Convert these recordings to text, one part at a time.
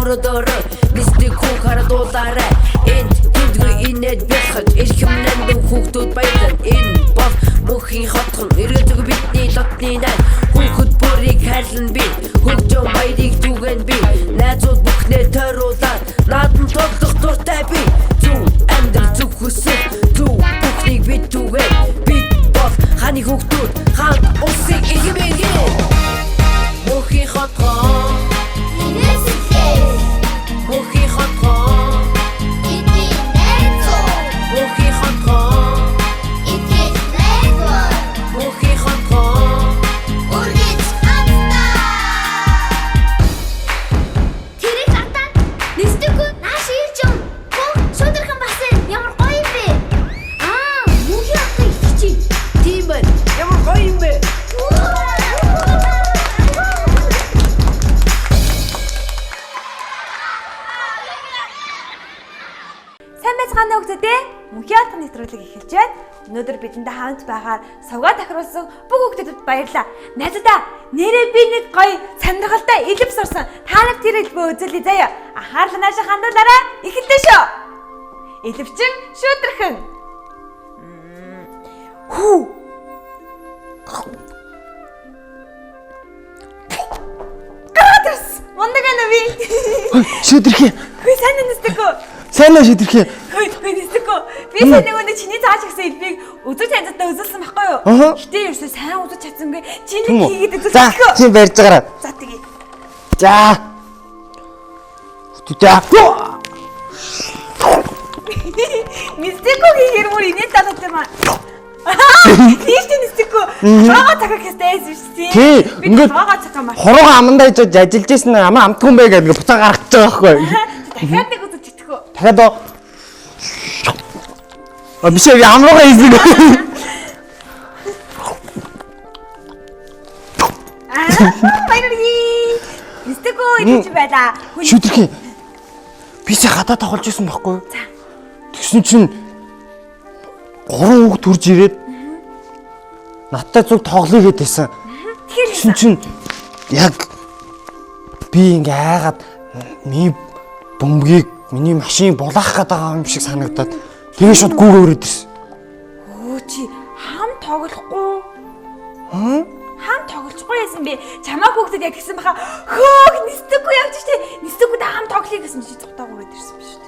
Хородороо нисдэг хүн харадуулаарай. Энд тэндгүй инээд бяхаг эрхэм нандин хүүхдүүд баялан. Энэ бол мөнхийн хотхон эргэлзээгүй бидний лотны найз. Хүүхэд бүрийг хайрлан би, хөгжөөн баярыг түгэн би. Найзууд бүхнээ тойруулаад наадам тоглох дуртай би. Зөв амьдрал, зөв хүсэл, зөв бүхнийг бид түгэн. Бид бол хааны хүүхдүүд, хаан улсын эрхэм иргэн. Мөнхийн хотхон Инээсэлээ. Мөнхийн хотхон Бидний найзууд. Мөнхийн хотхон Итгэж найдвар. Мөнхийн хотхон Үргэлж хамтдаа. Тэрийг хатаа нисдэггүй нааш ирж юм. Хөө шудархан басан ямар гоё юм бэ? Аа, мөнхийн хотод итгэж чинь. Тийм байна, ямар гоё юм бэ. Сайн байцгаана уу хүүхдүүдээ? Мөнхийн отгон нэвтрүүлэг эхэлж байна. Өнөөдөр бидэнтэй хамт байгаар сувгаа тохируулсан бүх хүүхдүүдэд баярлалаа. Найзуудаа, нэрээ би нэг гоё сонирхолтой элэв сурсан. Та нар тэр элбээ үзүүлье заяа. Анхаарлаа наашаа хандуулаарай. Эхэллээ шүү. Элэвчин шүүдэрхэн. Хүү. Гараад ирсэн. Мундаг байна би. Шүдэрхий. Хүй сайн нэстэггүй. Сайн уу шүдэрхий? Хүй хүй нэстэггүй. Би сайн нэг өнөө чиний зааж өгсөн элбийг үзэж таньдтай үзүүлсэн байхгүй юу? Аха. Гэтэ ерөөсөө сайн үзэж чадсангүй. Чи нэг Тийм үү? хийгээд За, үзүүлчихөө. чи барьж байгаарай. За тэгье. За. За. Нэстэггүй хийхээр мөр инээд талаад юм аа. Тийш тийм нэстэггүй. Хороогоо цахих хэрэгтэй байсан шүү дээ. Тий, Би ингээд хороогоо цахих юм аа. Хорогоо амандаа ижиж ажиллаж исэн амаа амтгүй юм бэ гэдэг буцаа гаргаж байгаа байхгүй. Дахиад нэг үзэж чадах уу? Дахиад оо. А биш ээ, би амруугаа хийсэн. Аа, баярлалаа. Нэстэггүй идэж байлаа. Хүн Шүдэрхий. Би сая гадаа тоглож исэн байхгүй юу? За. Тэгсэн чинь гурван хүүхд төрж ирээд надтай зүг тоглоё гэдээсэн. Тэгэхээр Тэгсэн чинь яг би ингээ айгаад миний бөмбөгийг миний машин булаах гээд байгаа юм шиг санагдаад тэгээ шууд гүүгээ өрөөд ирсэн. Өө чи хам тоглохгүй. Хм? Хам тоглохгүй байсан бэ? Чамаа хүүхдэд яг гисэн баха. Хөөх нисдэггүй явж штэ. Нисдэггүй да хам тоглоё гэсэн чи цутаа гураад ирсэн биш үү?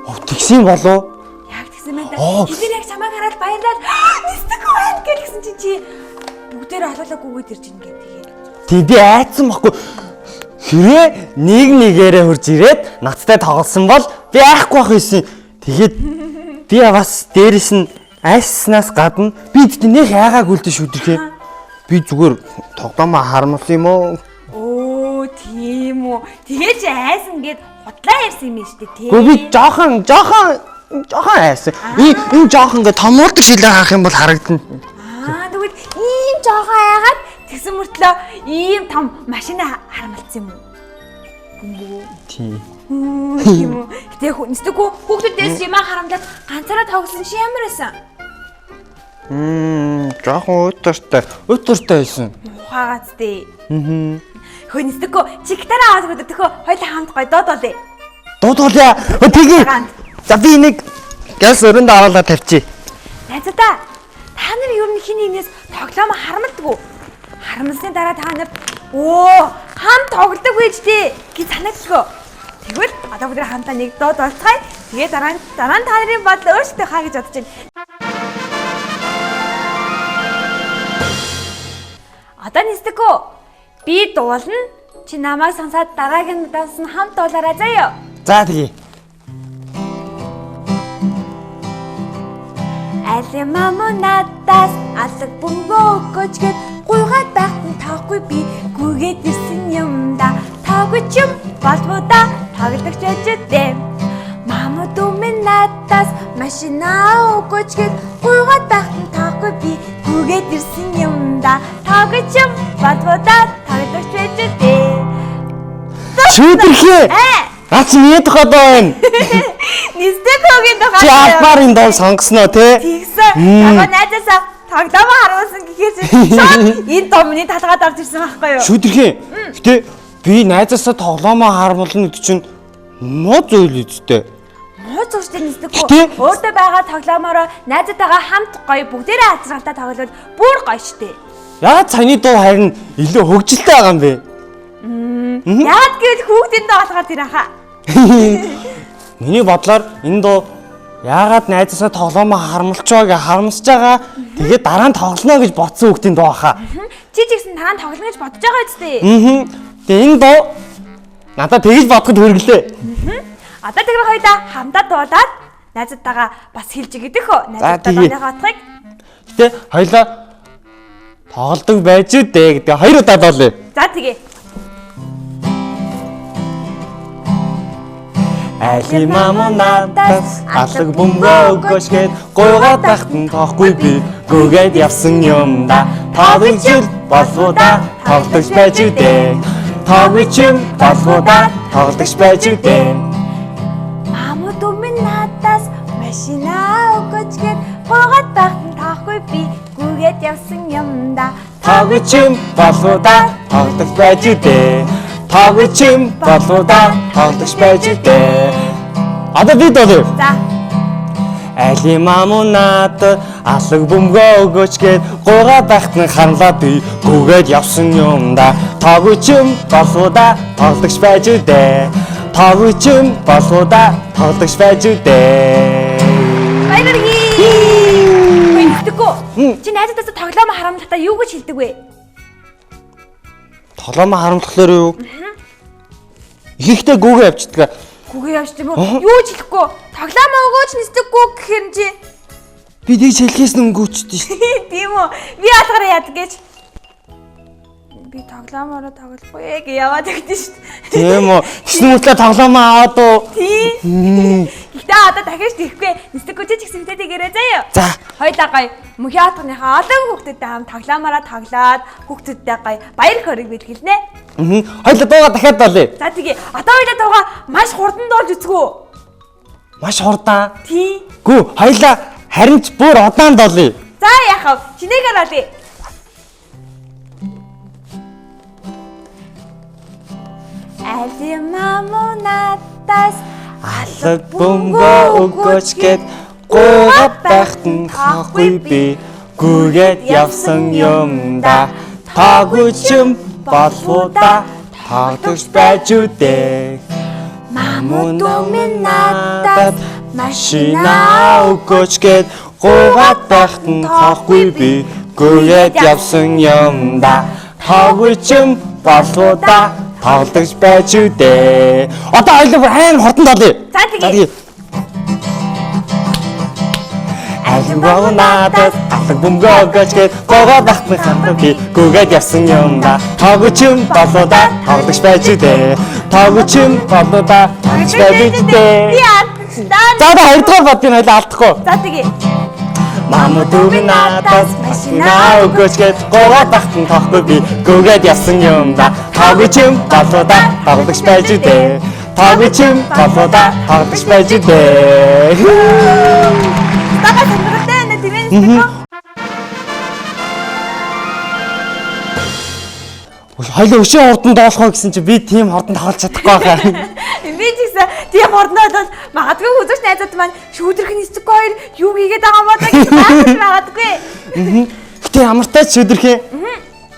Оо тэгсэн болов? Яг тэгсэн байна да. Оо. Тэд нар яг чамааг хараад баярлаад нисдэггүй байна гэл гэсэн чи чи бүгдээр олоолаа гүгээд ирж ин гэдэг. Тий би айцсан байхгүй. Хэрвээ нэг нэгээрээ хурж ирээд надтай тоглосон бол би айхгүй байх байсан. Тэгээд би бас дээрэс нь айснаас гадна би тэгтээ нэх айгаагүй л дээ шүдэрхээ. Би зүгээр тоглоомоо харамлсан юм уу? Өө тийм үү. Тэгээ чи айсан гэд худлаа ярьсан юм шүү дээ тий. Гэхдээ би жоохон айсан. Энэ жоохон ингээ томуулдаг шилээ харах юм бол харагдана. Аа тэгвэл ийм жоохон айгаад тэгсэн мөртлөө ийм том машина харамлцсан юм уу? Тий. Тийм үү. Гэтэ нисдэггүй хүүхдүүдээс юм харамлаад ганцаараа тоглосон чи ямар байсан? Жоохон уйтартай байсан. Ухаагац дээ. Аа. Хөө нисдэггүй чи гитараа аваад өгдөө төхөө хоёлаа хамт гоё дуудуулъя. Дуудуулъя. Тэгээ. Ганц. За би энийг газ өрөнд оруулаад тавьчих. Найзуудаа та нар ер нь хин нэгнээс тоглоом харамлдаггүй. Харамлсны дараа та нар өө хам тоглодог байж тээ гэж санагдaltaгүй. Тэгвэл одоо бид нар хамтаа нэг дуудуулцгаая. Тэгээ дараа нь та нарын бодол өөрчлөлтөө хаа гэж бодож байна. Одоо нисдэггүй. Би дуулна. Чи намайг сонсоод дараагийн данс нь хамт дуулаарай заяа. За тэгээ. Али маму надаас алаг бөмбөө өгөөч гэд гуйгаад байхад нь тоохгүй би гүгээд ирсэн юм да. Тоогүй ч юм болбоо да тоглогч байж дээ. Маму дүүмэн надаас машина өгөөч гэд гуйгаад байхад нь тоохгүй би гүгээд ирсэн юм да. Тоогүй ч юм болбоо да тоглогч байж дээ. Шүдэрхээ. Ээ. Наач миний тухай дуу байна. Нистэкогийн тухай. Чи албаар энэ дуу сонгосноо те? Тэгсэн. Намаа найзаасаа тоглоомоо харуулсан гэхээр чи шууд энэ дуу миний талгаад орж ирсэн байхгүй юу? Шүдэрхээ. Гэтэ Би найзаасаа тоглоомоо харамлна гэдэг чинь муу зүйл үсттэй. Муу зүгштэй нисдэггүй. Гэтэ- Өөртөө байгаа тоглоомороо найзуудтайгаа хамт гоё бүгдээрээ азаргалтай тоглол бүр гоё штэ. Яагаад саяны дуу харин илүү хөгжилтэй байгаа юм бэ? Яагаад гэвэл хүүхдийн дуу болохоор тэр хаа. Миний бодлоор энэ дуу яагаад найзаасаа тоглоомоо харамлчаа гэж харамсаж байгаа. Тэгээд дараа нь тоглоно гэж бодсон хүүхдийн дуу хаа. Чи ч гэсэн дараа нь тоглоно гэж бодож байгаа үстэй. Аа. Тэгээ энэ дуу надад тэгж бодоход хэрэглээ. Одоо тэр хоёлаа хамтаа дуулаад найзуудтайгаа бас хэлж өгдөг хөө. Найзуудтай тэгье. дууныхаа утгыг. Гэтэ хоёлаа тоглодог байж үдэ гэдэг хоёр удаа дуулъя. За тэгээ. Али маму надаас алаг бөмбөө өгөөч гэд гуйгаад байхад нь тоохгүй би гүгээд явсан юм да. Тоглож ил болов да тоглож байж үдэ. Тоглож юм болов да тоглож байж үдэ. Мамууд өмнө надаас машина өгөөч гэд гуйгаад байхад нь таахгүй би гүгээд явсан юм да. Тоглож юм болов да тоглож байж үдэ. Тоглож юм болов да тоглож байж үдэ. Одоо би дуулъя. За. Али маму надад алаг бөмбөгөө өгөөч гэд гуйгаа байхад нь харамлаа би гүгээд явсан юм да. Тоогүй юм болов да тоглогч байж үдэ. Тоогүй юм болов да тоглогч байж үдэ. Баяр хүргэе. Үгүй. Чи найзуудаас тоглоом харамлахдаа юу гэж хэлдэг вэ? Тоглоомоо харамлахлаар юу? Ихэнхдээ гүгээ явчихдаг. Гүгээ явж тийм үү? Юу ч хэлэхгүй. Тоглоом өгөөч нисдэггүй гэх юм чи. Би тэгж хэлхээс нүнгүүчдээ шүү. Тийм үү? Би алгаар яадаг гэж. Би тоглоомороо тоглохгүй гэж яваад өгдөн шүү дээ. Тийм үү? Тэгсэн мэтлээ тоглоомоо аваад уу? Тийм. Гэхдээ одоо дахиж тийхгүй. Нисдэггүй чи ч гэсэн битээ тэгээрэй заяа. За. Хоёлаа гоё. Мөнхийн отгоныхаа олон хүүхдүүдтэй хамт тоглоомороо тоглоод хүүхдүүдтэй гоё баяр хөөргийг бэлгэлнэ. Аа. Хоёлаа дууга дахиад дуулъя. За тэгээ. Одоо хоёлаа дууга маш хурдан дуулж үзгүү. Маш хурдан. Тийм. Гүү, хоёлаа харин ч бүр удаан дуулъя. За яах вэ? Чинээгээр олъё. Али маму надаас Алаг бөмбөө өгөөч гэд гуйгаад байхад нь хаахгүй би гүгээд явсан юм да. Таагүй ч юм болов да тоглож байж үдэ. Маму минь надаас машина өгөөч гэд гуйгаад байхад нь хаахгүй би гүгээд явсан юм да. Таагүй ч юм болов да тоглож байж үдэ. Одоо хоёлаа бүр амар хурдан дуулъя. За, тэгье. Алин боо надад алаг бөмбөгөө өгөөч гэд гуйгаад байхад нь хаахгүй би гүгээд явсан юм да. Таагүй ч юм болов да тоглож байж үдэ. Таагүй ч юм болов да тоглож байж үдэ. Би алдчихлаа. За одоо хоёрдугаар бодгийг хоёлаа алдахгүй. За тэгье. Маму дүүг надаас машина өгөөч гэд гуйгаад байхад нь тоохгүй би гүгээд явсан юм да. Таагүй ч юм болов да тоглож байж үдэ. Таагүй ч юм болов да тоглож байж үдэ. Тага сонирхолтой байна тийм ээ нисдэггүй. Хоёлаа өшөө хурдан доолох гэсэн чи би тийм хурдан тоглож чадахгүй байхаа. Би ч гэсэн тийм хурдан бол магадгүй үзэгч найзууд маань шүүдрэх нисдэггүй хоёр юу хийгээд байгаа юм болоо гэж гайхаж магадгүй. Гэтэ ямар тач шүдэрхээ.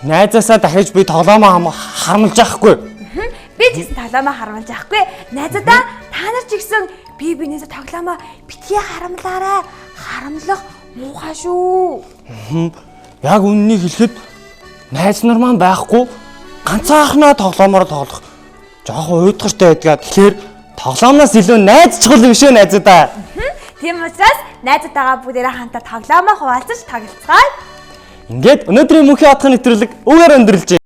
Найзаасаа дахиж би тоглоомоо харамлж яахгүй. Би ч гэсэн тоглоомоо харамлаж яахгүй. Найзуудаа та нар ч гэсэн би бинээсээ тоглоомоо битгий харамлаарай. Харамлах муухай шүү. Яг үннийг хэлэхэд найз нар маань байхгүй ганцаархнаа тоглоомоор тоглох жоохон уйдгартай байдгаа. Тэгэхээр тоглоомноос илүү найз чухал юм шүү найзуудаа. Тийм учраас найзуудтайгаа бүгдээрээ хамтаа тоглоомоо хуваалцаж тоглолцгоё. Ингээд өнөөдрийн мөнхийн отхон нэвтрүүлэг үүгээр өндөрлөж.